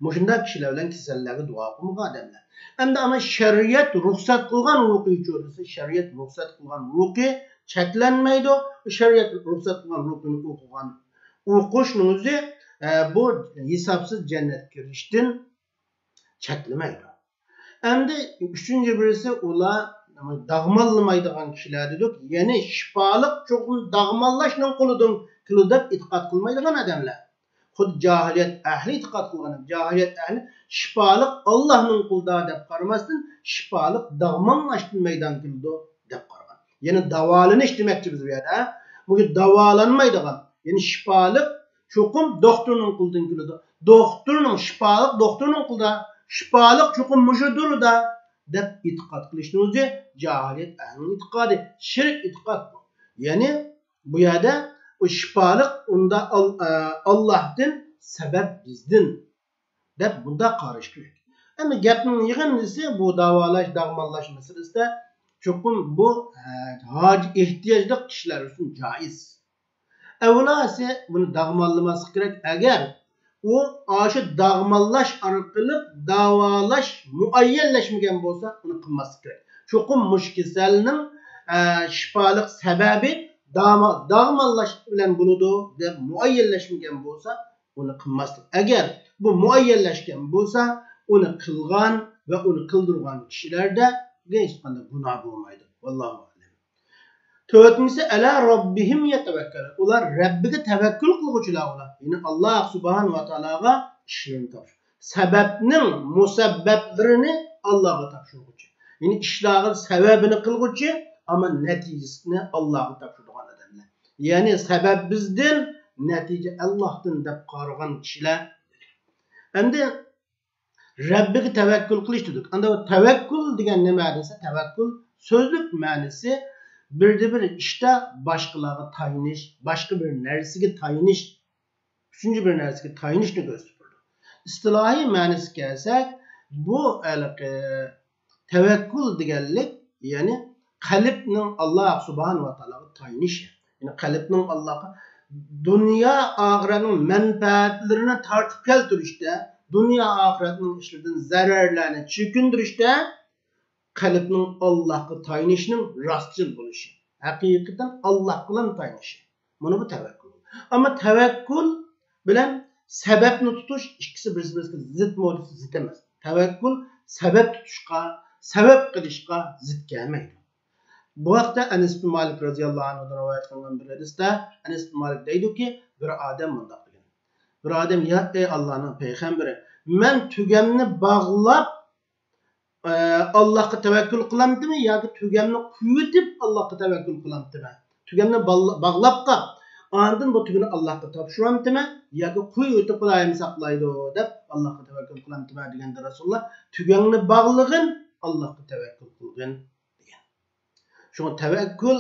مۇشۇنداق كىشىلەر بىلەن كېسەللەرگە دۇئا قىلمىغان ئادەملەر. ئەمدى ئەمما شەرىئەت رۇخسەت قىلغان رۇقىيچۇ دېسە، شەرىئەت رۇخسەت قىلغان رۇقى چەكلەنمەيدۇ. شەرىئەت رۇخسەت قىلغان رۇقىنى ئوقۇغان، ئوقۇشنىڭ ئۆزى، ئە، بۇ ھېسابسىز جەننەتكە كىرىشتىن چەكلىمەيدۇ. ئەمدى ئۈچىنچى بىرسى، ئۇلار داغماللىمايدىغان كىشىلەر دېدۇق. يەنى شىپالىق چوقۇم داغماللاشنىڭ قولىدىن كېلىدۇ دەپ ئېتىقاد قىلمايدىغان ئادەملەر. خۇددى جاھىلىيەت ئەھلى ئېتىقاد قىلغان، جاھىلىيەت ئەھلى شىپالىق ئاللاھنىڭ قولىدا دەپ قارىماستىن، شىپالىق داغماللاشتىن مەيدان كېلىدۇ دەپ قارىغان. يەنى داۋالىنىش دېمەكچى بىز بۇ يەردە. مۇشۇ داۋالانمايدىغان، يەنى شىپالىق چوقۇم دوختۇرنىڭ قولىدىن كېلىدۇ. دوختۇرنىڭ، شىپالىق دوختۇرنىڭ قولىدا شىپالىق چوقۇم مۇشۇدۇر-دا، دەپ ئېتىقاد قىلىشنىڭ ئۆزى جاھىلىيەت ئەھلىنىڭ ئېتىقادى، شىرك ئېتىقاد بۇ. يەنى بۇ يەردە ئۇ شىپالىق ئۇندا ئال-، ئە، ئاللاھتىن، سەۋەب بىزدىن، دەپ بۇنداق قارىشى كېرەك. ئەمما گەپنىڭ يىغىندىسى بۇ داۋالاش، داغماللاش مەسىلىسىدە چوقۇم بۇ، ئە، ھاجى ئېھتىياجلىق كىشىلەر ئۈچۈن جائىز. ئەۋلاسى بۇنى داغماللىماسلىق كېرەك. ئەگەر ئۇ ئاشۇ داغماللاش ئارقىلىق داۋالاش مۇئەييەنلەشمىگەن بولسا، ئۇنى قىلماسلىق كېرەك. چوقۇم مۇشۇ كېسەلنىڭ، ئە، شىپالىق سەۋەبى داما-، داغماللاش بىلەن بولىدۇ دەپ مۇئەييەنلەشمىگەن بولسا، ئۇنى قىلماسلىق. ئەگەر بۇ مۇئەييەنلەشكەن بولسا، ئۇنى قىلغان ۋە ئۇنى قىلدۇرغان كىشىلەردە ھېچقانداق گۇناھ بولمايدۇ. ۋاللاھۇ ئەلەم. تۆتىنچىسى، ئەلا رەببىھىم يەتەۋەككەلۇن. ئۇلار رەببىگە تەۋەككۈل قىلغۇچىلار ئۇلار. يەنى ئاللاھ سۇبھانەھۇ ۋە تائالاغا ئىشلىرىنى تاپشۇر-، سەۋەبنىڭ مۇسەببەپلىرىنى ئاللاھقا تاپشۇرغۇچى. يەنى ئىشلارغا سەۋەبىنى قىلغۇچى، ئەمما نەتىجىسىنى ئاللاھقا تاپشۇرىدىغان ئادەملەر. يەنى سەۋەب بىزدىن، نەتىجە ئاللاھتىن دەپ قارىغان كىشىلەر. ئەمدى رەببىگە تەۋەككۈل قىلىش دېدۇك. ئەمدى تەۋەككۈل دېگەن نېمە دېسە، تەۋەككۈل سۆزلۈك مەنىسى بىردە بىر ئىشتا باشقىلارغا تايىنىش، باشقا بىر نەرسىگە تايىنىش، ئۈچىنچى بىر نەرسىگە تايىنىشنى كۆرسىتىپ بېرىدۇ. ئىستىلاھىي مەنىسىگە كەلسەك، بۇ ھېلىقى تەۋەككۈل دېگەنلىك، يەنى قەلبنىڭ ئاللاھ سۇبھانەھۇ ۋە تائالاغا تايىنىشى. يەنى قەلبنىڭ ئاللاھقا، دۇنيا ئاخىرەتنىڭ مەنپەئەتلىرىنى تارتىپ كەلتۈرۈشتە، دۇنيا ئاخىرەتنىڭ ئىشلىرىدىن زەرەرلەرنى چېكىندۈرۈشتە قەلبنىڭ ئاللاھقا تايىنىشىنىڭ راستچىل بولۇشى، ھەقىقەتەن ئاللاھقىلا تايىنىشى. مانا بۇ تەۋەككۈل. ئەمما تەۋەككۈل بىلەن سەۋەبنى تۇتۇش ئىككىسى بىرسى-بىرسىگە زىتمۇ دېسە زىت ئەمەس. تەۋەككۈل سەۋەب تۇتۇشقا، سەۋەب قىلىشقا زىت كەلمەيدۇ. بۇ ھەقتە ئەنەس ئىبن مالىك رەزىياللاھۇ ئەنھۇدىن رىۋايەت قىلىنغان بىر ھەدىستە ئەنەس ئىبن مالىك دەيدۇكى، بىر ئادەم مۇنداق دېگەن. بىر ئادەم، يا ئەي ئاللانىڭ پەيغەمبىرى، مەن تۆگەمنى باغلاپ، ئە، ئاللاھقا تەۋەككۈل قىلامتىمەن ياكى تۆگەمنى قويۇۋېتىپ ئاللاھقا تەۋەككۈل قىلامتىمەن؟ تۆگەمنى باغلا-، باغلاپ قاپ، ئاندىن بۇ تۆگىنى ئاللاھقا تاپشۇرامتىمەن ياكى قويۇۋېتىپ خۇدايىم ساقلايدۇ دەپ ئاللاھقا تەۋەككۈل قىلامتىمەن دېگەندە رەسۇلۇللا، تۆگەڭنى باغلىغىن، ئاللاھقا تەۋەككۈل قىلغىن دېگەن. شۇڭا تەۋەككۈل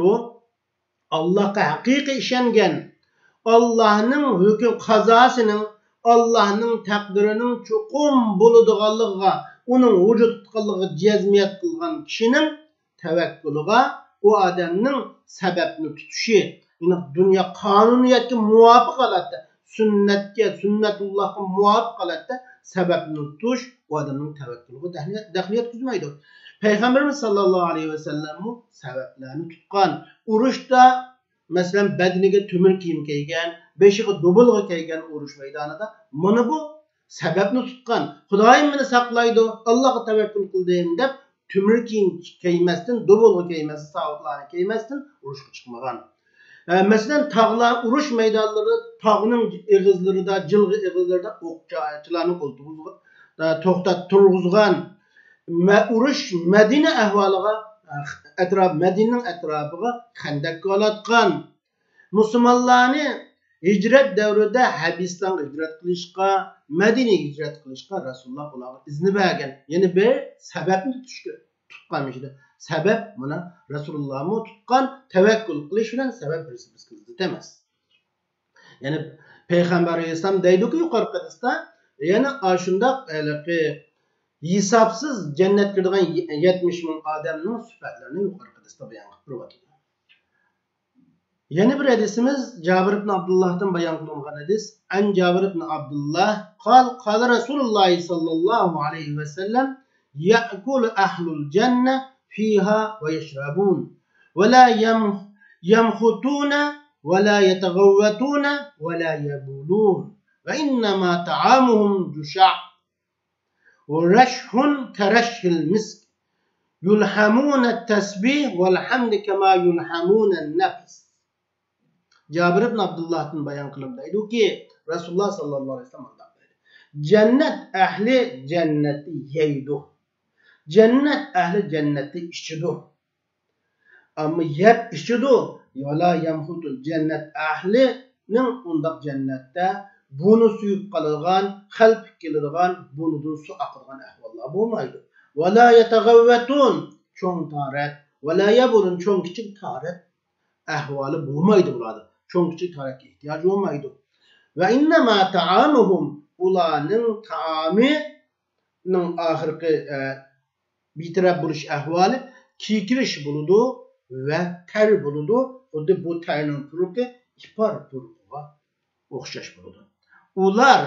بۇ ئاللاھقا ھەقىقىي ئىشەنگەن، ئاللاھنىڭ ھۆكۈم قازاسىنىڭ، ئاللاھنىڭ تەقدىرىنىڭ چوقۇم بولىدىغانلىقىغا، ئۇنىڭ ۋۇجۇدقا چىققانلىقىغا جەزمىيەت قىلغان كىشىنىڭ تەۋەككۈلىغا ئۇ ئادەمنىڭ سەۋەبنى تۇتۇشى، يەنى دۇنيا قانۇنىيەتكە مۇۋاپىق ھالەتتە، سۈننەتكە، سۈننەتۇللاھقا مۇۋاپىق ھالەتتە سەۋەبنى تۇتۇش ئۇ ئادەمنىڭ تەۋەككۈلىگە دەخلى، دەخلى يەتكۈزمەيدۇ. پەيغەمبىرىمىز ساللاللاھۇ ئەلەيھى ۋەسەللەممۇ سەۋەبلەرنى تۇتقان. ئۇرۇشتا، مەسىلەن، بەدىنىگە تۆمۈر كىيىم كىيگەن، بېشىغا دۇبۇلغا كىيگەن ئۇرۇش مەيدانىدا، مانا بۇ سەۋەبنى تۇتقان. خۇدايىم مېنى ساقلايدۇ، ئاللاغا تەۋەككۈل قىلدىم دەپ، تۆمۈر كىيىم كىيمەستىن، دۇبۇلغا كىيمەستىن، ساۋۇتلارنى كىيمەستىن ئۇرۇشقا چىقمىغان. ئە، مەسىلەن، تاغلار، ئۇرۇش مەيدانلىرىدا، تاغنىڭ ئېغىزلىرىدا، جىلغا ئېغىزلىرىدا ئوقچىلارنى ئولتۇرغۇزغان، ئە، توختاپ تۇرغۇزغان، مە-، ئۇرۇش مەدىنە ئەھۋالىغا، ئە، ئەتراپ، مەدىنىنىڭ ئەتراپىغا خەندەك كالاتقان. مۇسۇلمانلارنى ھىجرەت دەۋرىدە ھەبىستانغا ھىجرەت قىلىشقا، مەدىنىگە ھىجرەت قىلىشقا رەسۇلۇللا ئۇلارغا ئىزنى بەرگەن. يەنە بىر سەۋەبنى تۇتۇشقا، تۇتقان مۇشۇ سەۋەب مانا رەسۇلۇللامۇ تۇتقان، تەۋەككۈل قىلىش بىلەن سەۋەب بىرسى بىرسىگە زىت ئەمەس. يەنى پەيغەمبەر ئەلەيھىسسالام دەيدۇكى يۇقىرىقى ھەدىستە، يەنە ئاشۇنداق ھېلىقى ھېسابسىز جەننەتكە كىرىدىغان يەتمىش مىڭ ئادەمنىڭ سۈپەتلىرىنى يۇقىرىقى ھەدىستە بايان قىلىپ بېرىۋاتىدۇ. يەنە بىر ھەدىسىمىز جابىر ئىبن ئابدۇللاھتىن بايان قىلىنغان ھەدىس. عن جابر بن عبد الله قال قال رسول الله صلى الله عليه وسلم يأكل أهل الجنة فيها ويشربون ولا يم-، يمخطون ولا يتغوطون ولا يبولون وإنما طعامهم جشع ورشح كرشح المسك يلهمون التسبيح والحمد كما يلهمون النفس. جابىر ئىبن ئابدۇللاھتىن بايان قىلىپ دەيدۇكى، رەسۇلۇللا ساللاللاھۇ ئەلەيھى ۋەسەللەم مۇنداق دەيدۇ، جەننەت ئەھلى جەننەتتە يەيدۇ، جەننەت ئەھلى جەننەتتە ئىچىدۇ. ئەمما يەپ ئىچىدۇ، ۋەلا يەمخۇتۇ، جەننەت ئەھلىنىڭ ئۇنداق جەننەتتە بۇنى سۆيۈپ قالىدىغان، خەلپىگە كېلىدىغان، بۇنىدىن سۇ ئاقىدىغان ئەھۋاللار بولمايدۇ. ۋەلا يەتەغەۋۋەتۇن، چوڭ تارەت، ۋەلا يەبۇلۇن، چوڭ كىچىك تارەت ئەھۋالى بولمايدۇ بۇلاردا. چوڭ كىچىك تارەتكە ئېھتىياجى بولمايدۇ. ۋە ئىننەما تائامۇھۇم، ئۇلارنىڭ تائامىنىڭ ئاخىرقى، ئە، بىتەرەپ بولۇش ئەھۋالى كېكىرىش بولىدۇ ۋە تەر بولىدۇ. خۇددى بۇ تەرنىڭ پۇرىقى ئىپار پۇرىقىغا ئوخشاش بولىدۇ. ئۇلار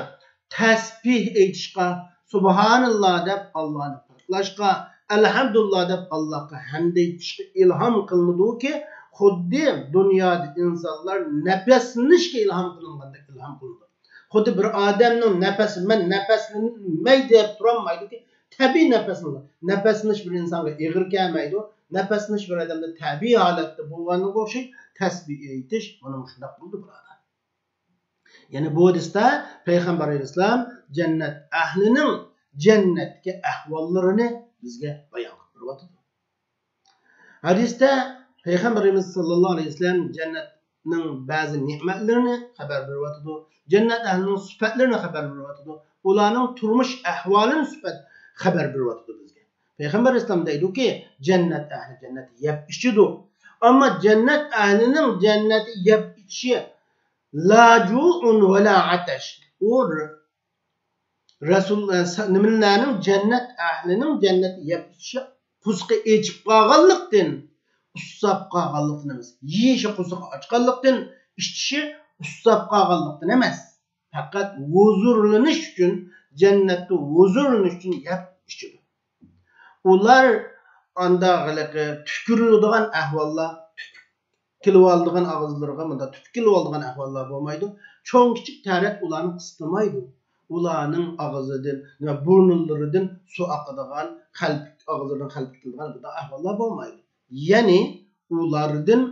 تەسبىھ ئېيتىشقا، سۇبھاناللا دەپ ئاللانى پاكلاشقا، ئەلھەمدۇلىللا دەپ ئاللاغا ھەمد ئېيتىشقا ئىلھام قىلىنىدۇكى، خۇددى دۇنيادا ئىنسانلار نەپەسلىنىشكە ئىلھام قىلىنغاندەك ئىلھام قىلىنىدۇ. خۇددى بىر ئادەمنىڭ نەپەسى، مەن نەپەسلىنمەي دەپ تۇرالمايدۇكى، تەبىئىي نەپەسلىنىدۇ. نەپەسلىنىش بىر ئىنسانغا ئېغىر كەلمەيدۇ. نەپەسلىنىش بىر ئادەمدە تەبىئىي ھالەتتە بولغانغا ئوخشاش، تەسبىھ ئېيتىش مانا مۇشۇنداق بولىدۇ، بۇرادەر. يەنى بۇ ھەدىستە پەيغەمبەر ئەلەيھىسسالام جەننەت ئەھلىنىڭ جەننەتتىكى ئەھۋاللىرىنى بىزگە بايان قىلىپ بېرىۋاتىدۇ. ھەدىستە پەيغەمبىرىمىز ساللاللاھۇ ئەلەيھى ۋەسەللەم جەننەتنىڭ بەزى نېمەتلىرىنى خەۋەر بېرىۋاتىدۇ، جەننەت ئەھلىنىڭ سۈپەتلىرىنى خەۋەر بېرىۋاتىدۇ، ئۇلارنىڭ تۇرمۇش ئەھۋالىنى سۈپەت خەۋەر بېرىۋاتىدۇ بىزگە. پەيغەمبەر ئەلەيھىسسالام دەيدۇكى، جەننەت ئەھلى جەننەتتە يەپ ئىچىدۇ. ئەمما جەننەت ئەھلىنىڭ جەننەتتە يەپ ئىچىشى لا جۇئۇن ۋە لا ئەتەش. ئۇ رەسۇل، نېمىلەرنىڭ جەننەت ئەھلىنىڭ جەننەتتە يەپ ئىچىشى قۇسىقى ئېچىپ قالغانلىقتىن، ئۇسساپ قالغانلىقتىن ئەمەس. يېيىشى قۇسىقى ئاچقانلىقتىن، ئىچىشى ئۇسساپ قالغانلىقتىن ئەمەس. پەقەت ھۇزۇرلىنىش ئۈچۈن، جەننەتتە ھۇزۇرلىنىش ئۈچۈن يەپ ئىچىدۇ. ئۇلار ئاندا ھېلىقى تۈكۈرۈلىدىغان ئەھۋاللار، تۈك كېلىۋالىدىغان ئاغزىلىرىغا، مۇنداق تۈك كېلىۋالىدىغان ئەھۋاللار بولمايدۇ. چوڭ كىچىك تەرەت ئۇلارنى قىستىمايدۇ. ئۇلارنىڭ ئاغزىدىن، بۇرۇنلىرىدىن سۇ ئاقىدىغان، خەلپىك، ئاغزىدىن خەلپىك كېلىدىغان بۇنداق ئەھۋاللار بولمايدۇ. يەنى ئۇلاردىن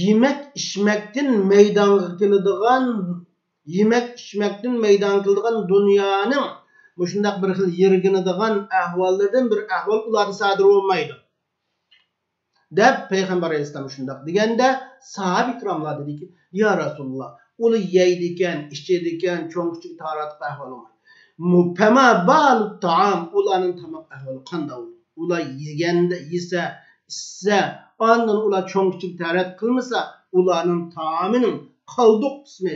يېمەك ئىچمەكتىن مەيدانغا كېلىدىغان، يېمەك ئىچمەكتىن مەيدانغا كېلىدىغان دۇنيانىڭ مۇشۇنداق بىر خىل يىرگىنىدىغان ئەھۋاللىرىدىن بىر ئەھۋال ئۇلاردا سادىر بولمايدۇ، دەپ پەيغەمبەر ئەلەيھىسسالام شۇنداق دېگەندە، ساھابە ئىكراملار دېدىكى، يا رەسۇلاللا، ئۇلار يەيدىكەن، ئىچىدىكەن، چوڭ كىچىك تاراتقۇ ئەھۋالى بولمايدۇ. فما بالۇ تائام، ئۇلارنىڭ تاماق ئەھۋالى قانداق بولىدۇ؟ ئۇلار يېگەندە، يېسە، ئىچسە، ئاندىن ئۇلار چوڭ كىچىك تەرەت قىلمىسا، ئۇلارنىڭ تائامىنىڭ قالدۇق قىسمى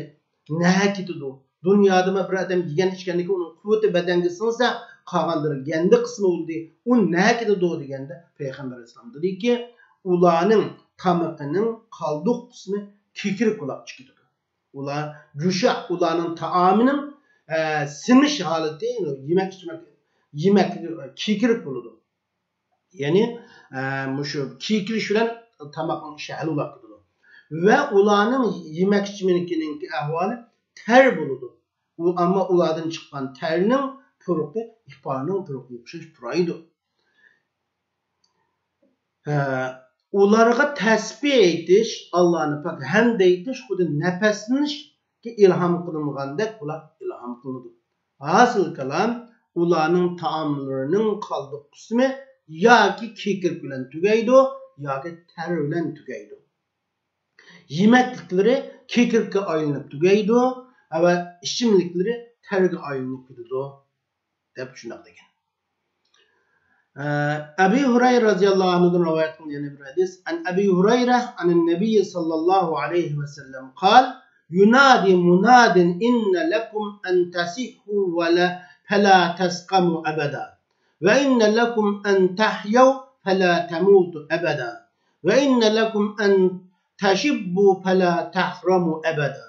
نەگە كېتىدۇ؟ دۇنيادىمۇ بىر ئادەم يېگەن ئىچكەندىن كېيىن ئۇنىڭ قۇۋۋىتى بەدەنگە سىڭسە، قالغانلىرى گەندە قىسمى بولدى، ئۇ نەگە كېتىدۇ دېگەندە، پەيغەمبەر ئەلەيھىسسالام دېدىكى، ئۇلارنىڭ تامىقىنىڭ قالدۇق قىسمى كېكىرىك بولاپ چىقىدۇ. ئۇلار جۇشە، ئۇلارنىڭ تائامىنىڭ، ئە، سىڭىش ھالىتى، يېمەك ئىچمەك، يېمەك كېكىرىك بولىدۇ. يەنى، ئە، مۇشۇ كېكىرىش بىلەن تاماقنىڭ ئىشى ھەل بولاپ كېتىدۇ. ۋە ئۇلارنىڭ يېمەك ئىچمىكىنىڭكى ئەھۋالى تەر بولىدۇ. ئۇ، ئەمما ئۇلاردىن چىققان تەرنىڭ پۇرىقى ئىپارنىڭ پۇرىقىغا ئوخشاش پۇرايدۇ. ھە، ئۇلارغا تەسبىھ ئېيتىش، ئاللانى پاك ھەمد ئېيتىش خۇددى نەپەسلىنىشكە ئىلھام قىلىنغاندەك ئۇلار ئىلھام قىلىنىدۇ. ھاسىل كالام، ئۇلارنىڭ تائاملىرىنىڭ قالدۇق قىسمى ياكى كېكىرىك بىلەن تۈگەيدۇ، ياكى تەر بىلەن تۈگەيدۇ. يېمەكلىكلىرى كېكىرىككە ئايلىنىپ تۈگەيدۇ ۋە ئىچىملىكلىرى تەرگە ئايلىنىپ كېتىدۇ، دەپ شۇنداق دېگەن. ئە، ئەبى ھۇرەيرە رەزىياللاھۇ ئەنھۇدىن رىۋايەت قىلىنغان يەنە بىر ھەدىس. عن أبي هريرة عن النبي صلى الله عليه وسلم قال: ينادي مناد: إن لكم أن تصحوا ولا، فلا تسقموا أبدا، وإن لكم أن تحيوا فلا تموتوا أبدا، وإن لكم أن تشبوا فلا تهرموا أبدا،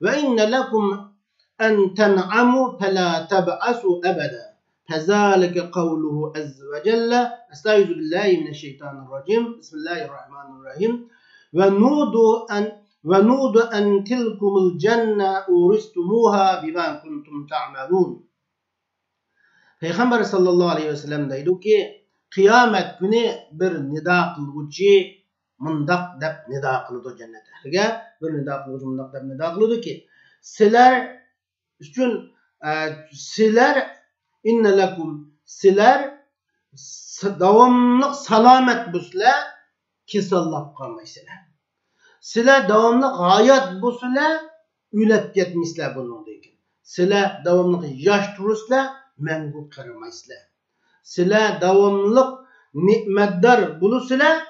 وإن لكم أن تنعموا فلا تبأسوا أبدا. فذلك قوله عز وجل: أستعيذ بالله من الشيطان الرجيم. بسم الله الرحمن الرحيم. ونودوا أن، ونودوا أن تلكم الجنة أورثتموها بما كنتم تعملون. پەيغەمبەر ساللاللاھۇ ئەلەيھى ۋەسەللەم دەيدۇكى، قىيامەت كۈنى بىر نىدا قىلغۇچى مۇنداق دەپ نىدا قىلىدۇ جەننەت ئەھلىگە، بىر نىدا قىلغۇچى مۇنداق دەپ نىدا قىلىدۇكى، سىلەر ئۈچۈن، ئە، سىلەر، إن لكم، سىلەر س-، داۋاملىق سالامەت بولسىلەر، كېسەللەپ قالمايسىلەر. سىلەر داۋاملىق ھايات بولسىلەر، ئۆلۈپ كەتمەيسىلەر بۇنىڭدىن كېيىن. سىلەر داۋاملىق ياش تۇرىسىلەر، مەڭگۈ قېرىمايسىلەر. سىلەر داۋاملىق نېمەتدار بولىسىلەر،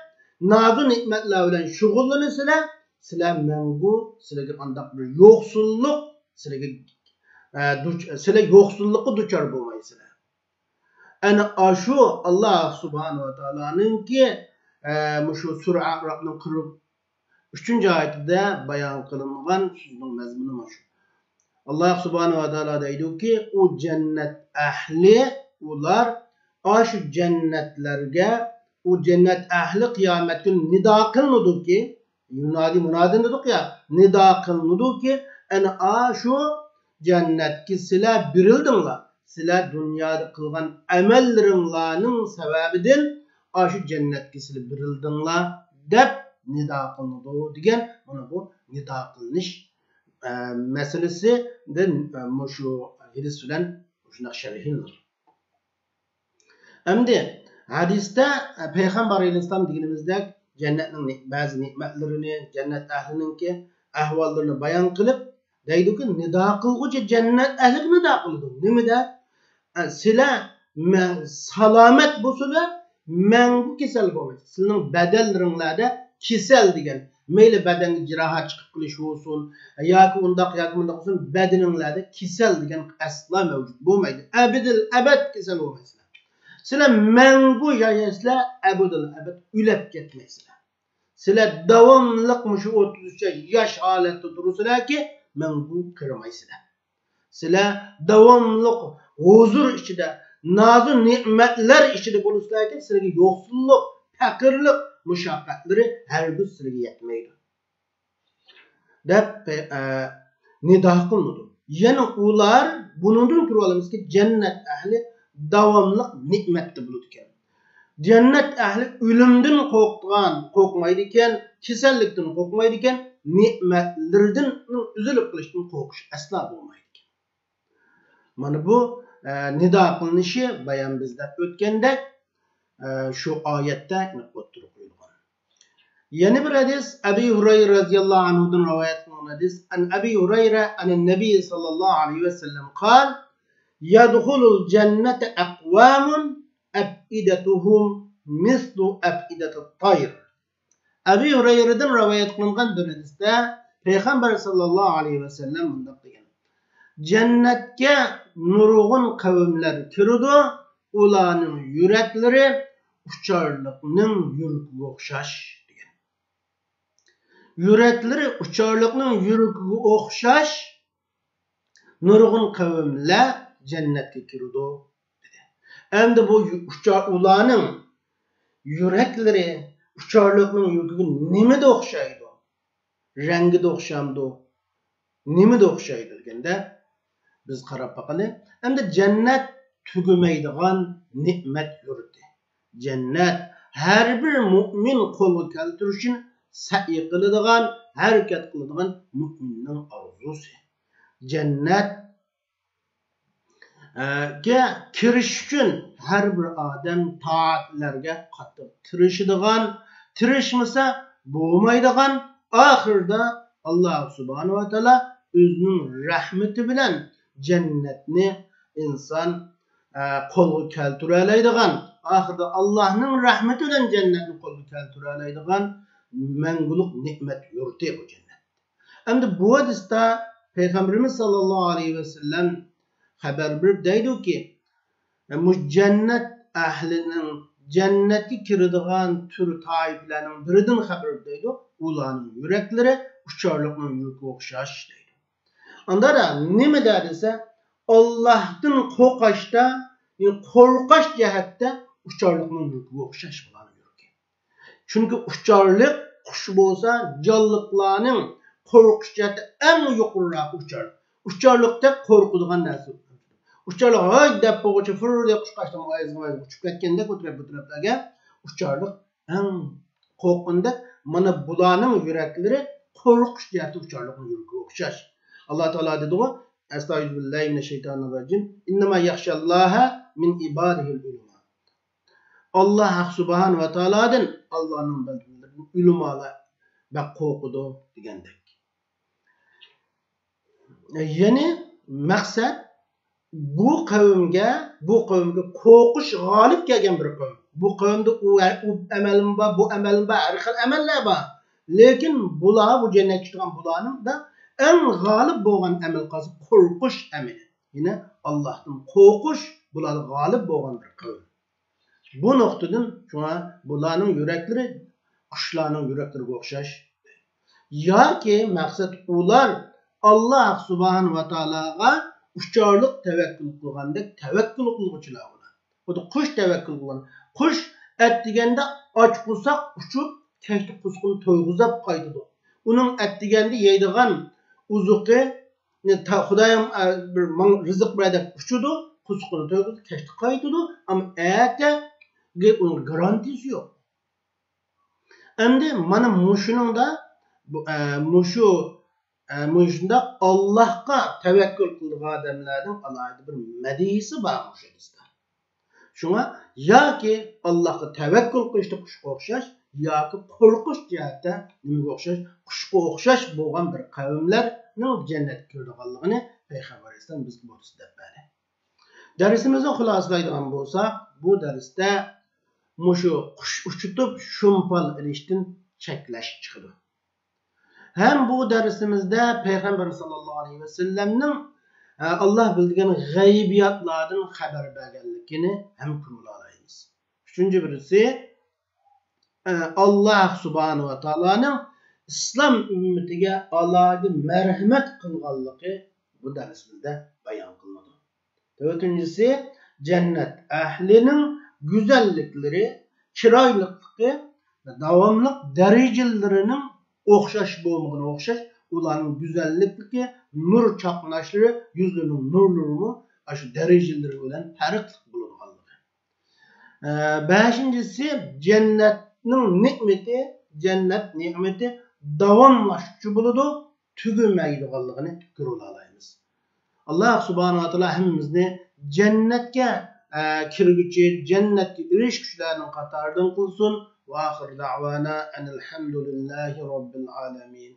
نازۇ نېمەتلەر بىلەن شۇغۇللىنىسىلەر، سىلەر مەڭگۈ، سىلەرگە قانداق بىر يوقسۇللۇق، سىلەرگە، ئە، دۇچ-، سىلەر يوقسۇللۇققا دۇچار بولمايسىلەر. ئەنە ئاشۇ ئاللا سۇبھانەھۇ ۋە تائالانىڭكى، ئە، مۇشۇ سۈرە ئەئرافنىڭ قىرىق ئۈچىنچى ئايىتىدە بايان قىلىنغان سۆزنىڭ مەزمۇنى مۇشۇ. ئاللا سۇبھانەھۇ ۋە تائالا دەيدۇكى، ئۇ جەننەت ئەھلى، ئۇلار ئاشۇ جەننەتلەرگە، ئۇ جەننەت ئەھلى قىيامەت كۈنى نىدا قىلىنىدۇكى، يۇنادى مۇنادىن دېدۇق يا، نىدا قىلىنىدۇكى، ئەنە ئاشۇ جەننەتكە سىلەر بېرىلدىڭلار. سىلەر دۇنيادا قىلغان ئەمەللىرىڭلارنىڭ سەۋەبىدىن ئاشۇ جەننەتكە سىلەر بېرىلدىڭلار دەپ نىدا قىلىنىدۇ دېگەن، مانا بۇ نىدا قىلىنىش، ئە، مەسىلىسىدىن، ئە، مۇشۇ ھەدىس بىلەن شۇنداق شەرھلىنىدۇ. ئەمدى ھەدىستە، ئە، پەيغەمبەر ئەلەيھىسسالام دېگىنىمىزدەك جەننەتنىڭ نى-، بەزى نېمەتلىرىنى، جەننەت ئەھلىنىڭكى ئەھۋاللىرىنى بايان قىلىپ، دەيدۇكى، نىدا قىلغۇچى جەننەت ئەھلىگە نىدا قىلىدۇ. نېمىدە؟ ئە، سىلەر مە-، سالامەت بولسىلا، مەڭگۈ كېسەل بولمايسىلەر. سىلىنىڭ بەدەنلىرىڭلاردا كېسەل دېگەن، مەيلى بەدەنگە جاراھەت چىقىپ قېلىش بولسۇن، ياكى ئۇنداق، ياكى مۇنداق بولسۇن، بەدىنىڭلاردا كېسەل دېگەن ئەسلا مەۋجۇت بولمايدۇ. ئەبەدىل ئەبەد كېسەل بولمايسىلەر. سىلەر مەڭگۈ ياشايسىلەر، ئەبەدىل ئەبەد ئۆلۈپ كەتمەيسىلەر. سىلەر داۋاملىق مۇشۇ ئوتتۇز ئۈچ ياش، ياش ھالەتتە تۇرىسىلەركى، مەڭگۈ قېرىمايسىلەر. سىلەر داۋاملىق ھۇزۇر ئىچىدە، نازۇ نېمەتلەر ئىچىدە بولىسىلەركى، سىلەرگە يوقسۇللۇق، پەقىرلىق، مۇشەققەتلىرى ھەرگىز سىلەرگە يەتمەيدۇ. دەپ، ئە، نىدا قىلىنىدۇ. يەنە ئۇلار، بۇنىڭدىن كۆرۈۋالىمىزكى، جەننەت ئەھلى داۋاملىق نېمەتتە بولىدىكەن. جەننەت ئەھلى ئۆلۈمدىن قورقىدىغان، قورقمايدىكەن، كېسەللىكتىن قورقمايدىكەن، نېمەتلىرىدىن ئۈزۈلۈپ قېلىشتىن قورقۇش ئەسلا بولمايدىكەن. مانا بۇ، ئە، نىدا قىلىنىشى بايان بىز دەپ ئۆتكەندەك، ئە، شۇ ئايەتتە ئوتتۇرىغا قويۇلغان. يەنە بىر ھەدىس، ئەبى ھۇرەيرە رەزىياللاھۇ ئەنھۇدىن رىۋايەت قىلىنغان ھەدىس. عن أبي هريرة عن النبي صلى الله عليه وسلم قال: يدخل الجنة أقوام أفئدتهم مثل أفئدة الطير. ئەبى ھۇرەيرىدىن رىۋايەت قىلىنغان بىر ھەدىستە پەيغەمبەر ساللاللاھۇ ئەلەيھى ۋەسەللەم مۇنداق دېگەن: جەننەتكە نۇرغۇن قەۋملەر كىرىدۇ، ئۇلارنىڭ يۈرەكلىرى ئۇچارلىقنىڭ يۈرىكىگە ئوخشاش دېگەن. يۈرەكلىرى ئۇچارلىقنىڭ يۈرىكىگە ئوخشاش نۇرغۇن قەۋملەر جەننەتكە كىرىدۇ، دېدى. ئەمدى بۇ يۇ-، ئۇچار-، ئۇلارنىڭ يۈرەكلىرى ئۇچارلىقنىڭ يۈرىكىگە نېمىدە ئوخشايدۇ؟ رەڭگىدە ئوخشامدۇ؟ نېمىدە ئوخشايدۇ دېگەندە، بىز قاراپ باقايلى. ئەمدى جەننەت تۈگىمەيدىغان نېمەت يۇرتى. جەننەت ھەر بىر مۇئمىن قولغا كەلتۈرۈشنى سەئي قىلىدىغان، ھەرىكەت قىلىدىغان مۇئمىننىڭ ئارزۇسى. جەننەت، ئە، گە كىرىش ئۈچۈن ھەر بىر ئادەم تائەتلەرگە قاتتىق تىرىشىدىغان، تىرىشمىسا بولمايدىغان، ئاخىرىدا ئاللا سۇبھانەھۇ ۋە تائالا ئۆزىنىڭ رەھمىتى بىلەن جەننەتنى ئىنسان، ئە، قولغا كەلتۈرەلەيدىغان، ئاخىرىدا ئاللانىڭ رەھمىتى بىلەن جەننەتنى قولغا كەلتۈرەلەيدىغان مەڭگۈلۈك نېمەت يۇرتى بۇ جەننەت. ئەمدى بۇ ھەدىستە پەيغەمبىرىمىز ساللاللاھۇ ئەلەيھى ۋەسەللەم خەۋەر بېرىپ دەيدۇكى، مۇشۇ جەننەت ئەھلىنىڭ، جەننەتكە كىرىدىغان تۈر تائىپىلەرنىڭ بىرىدىن خەۋەر بېرىپ دەيدۇ، ئۇلارنىڭ يۈرەكلىرى ئۇچارلىقنىڭ يۈرىكىگە ئوخشاش دەيدۇ. ئاندا نېمىدە دېسە، ئاللاھتىن قورقۇشتا، يەنى قورقۇش جەھەتتە ئۇچارلىقنىڭ يۈرىكىگە ئوخشاش بۇلارنىڭ يۈرىكى. چۈنكى ئۇچارلىق قۇش بولسا، جانلىقلارنىڭ قورقۇش جەھەتتە ئەڭ يۇقىرىراق ئۇچارلىق. ئۇچارلىقتەك قورقىدىغان نەرسە. ئۇچارلىق ھاي دەپ بولغۇچە فۇر دەپ قۇش قاچتىن ئايزىغا ئايزىغا ئۇچۇپ كەتكەندەك بۇ تەرەپ بۇ تەرەپلەرگە ئۇچارلىق ئەڭ قورققاندەك، مانا بۇلارنىڭ يۈرەكلىرى قورقۇش جەھەتتە ئۇچارلىقنىڭ يۈرىكىگە ئوخشاش. ئاللا تائالا دېدىغۇ، ئەستەئۇزۇبىللاھىمىنەششەيتانىرراجىم، ئىننەما يەخشەللاھە مىن ئىبادىھىل ئۇلىما. ئاللا ھەق سۇبھانە ۋە تائالادىن ئاللانىڭ بەندىلىرىدىن ئۆلىمالار بەك قورقىدۇ دېگەندەك. يەنى مەقسەت بۇ قەۋمگە، بۇ قەۋمگە قورقۇش غالىب كەلگەن بىر قەۋم. بۇ قەۋمدە ئۇ، ئۇ ئەمەلمۇ بار، بۇ ئەمەلمۇ بار، ھەر خىل ئەمەللەر بار. لېكىن بۇلار، بۇ جەننەتكە كىرىدىغان بۇلارنىڭ ئەڭ غالىب بولغان ئەمەل قالسا قورقۇش ئەمەلى. يەنى ئاللاھتىن قورقۇش بۇلاردا غالىب بولغان بىر قەۋم. بۇ نۇقتىدىن شۇڭا بۇلارنىڭ يۈرەكلىرى قۇشلارنىڭ يۈرەكلىرىگە ئوخشاش. ياكى مەقسەت ئۇلار ئاللاھ سۇبھانەھۇ ۋە تائالاغا ئۇچارلىق تەۋەككۈل قىلغاندەك تەۋەككۈل قىلغۇچىلار ئۇلار. خۇددى قۇش تەۋەككۈل قىلغان. قۇش ئەتىگەندە ئاچ قورساق ئۇچۇپ، كەچتە قورسىقىنى تويغۇزاپ قايتىدۇ. ئۇنىڭ ئەتىگەندە يەيدىغان ئوزۇقى، خۇدايىم، ئە، بىر ماڭا رىزىق بەر دەپ ئۇچىدۇ، قورسىقىنى تويغۇزۇپ، كەچتە قايتىدۇ. ئەمما ئەتە ئۇنىڭ گارانتىسى يوق. ئەمدى مانا مۇشۇنىڭدا، بۇ، ئە، مۇشۇ، ئە، مۇشۇنداق ئاللاھقا تەۋەككۈل قىلىدىغان ئادەملەرنىڭ ئالاھىدە بىر مەدھىيىسى بار مۇشۇ ھەدىستە. شۇڭا ياكى ئاللاھقا تەۋەككۈل قىلىشتا قۇشقا ئوخشاش، ياكى قورقۇش جەھەتتە نېمىگە ئوخشاش؟ قۇشقا ئوخشاش بولغان بىر قەۋملەرنىڭ جەننەتكە كىرىدىغانلىقىنى پەيغەمبەر ئەلەيھىسسالام بىزگە مۇجىزە دەپ بەردى. دەرسىمىزنى خۇلاسىلەيدىغان بولساق، بۇ دەرستە مۇشۇ قۇش ئۇچۇتۇپ شۇمپان ئېلىشتىن چەكلەش چىقىدۇ. ھەم بۇ دەرسىمىزدە پەيغەمبەر ساللاللاھۇ ئەلەيھى ۋەسەللەمنىڭ، ئە، ئاللاھ بىلدۈرگەن غەيبىياتلاردىن خەۋەر بەرگەنلىكىنى ھەم كۆرۈۋالالايمىز. ئۈچىنچى بىرسى، ئە، ئاللاھ سۇبھانەھۇ ۋە تائالانىڭ ئىسلام ئۈممىتىگە ئالاھىدە مەرھەمەت قىلغانلىقى بۇ دەرسىمىزدە بايان قىلىنىدۇ. تۆتىنچىسى، جەننەت ئەھلىنىڭ گۈزەللىكلىرى، چىرايلىقلىقى، داۋاملىق دەرىجىلىرىنىڭ ئوخشاش بولمىغىنىغا ئوخشاش، ئۇلارنىڭ گۈزەللىكلىكى، نۇر چاقناشلىرى، يۈزلىرىنىڭ نۇرلىرىمۇ ئاشۇ دەرىجىلىرى بىلەن پەرقلىق بولىدىغانلىقى. ئە، بەشىنچىسى، جەننەتنىڭ نېمىتى، جەننەت نېمىتى داۋاملاشقۇچى بولىدۇ، تۈگىمەيدىغانلىقىنى كۆرۈۋالالايمىز. ئاللاھ سۇبھانەھۇ ۋە تائالا ھەممىمىزنى جەننەتكە، ئە، كىرگۈچى، جەننەتكە ئېرىشكۈچىلەرنىڭ قاتارىدىن قىلسۇن. ۋە ئاخىر دەئۋانا ئەنىل ھەمدۇلىللاھى رەببىل ئالەمىن.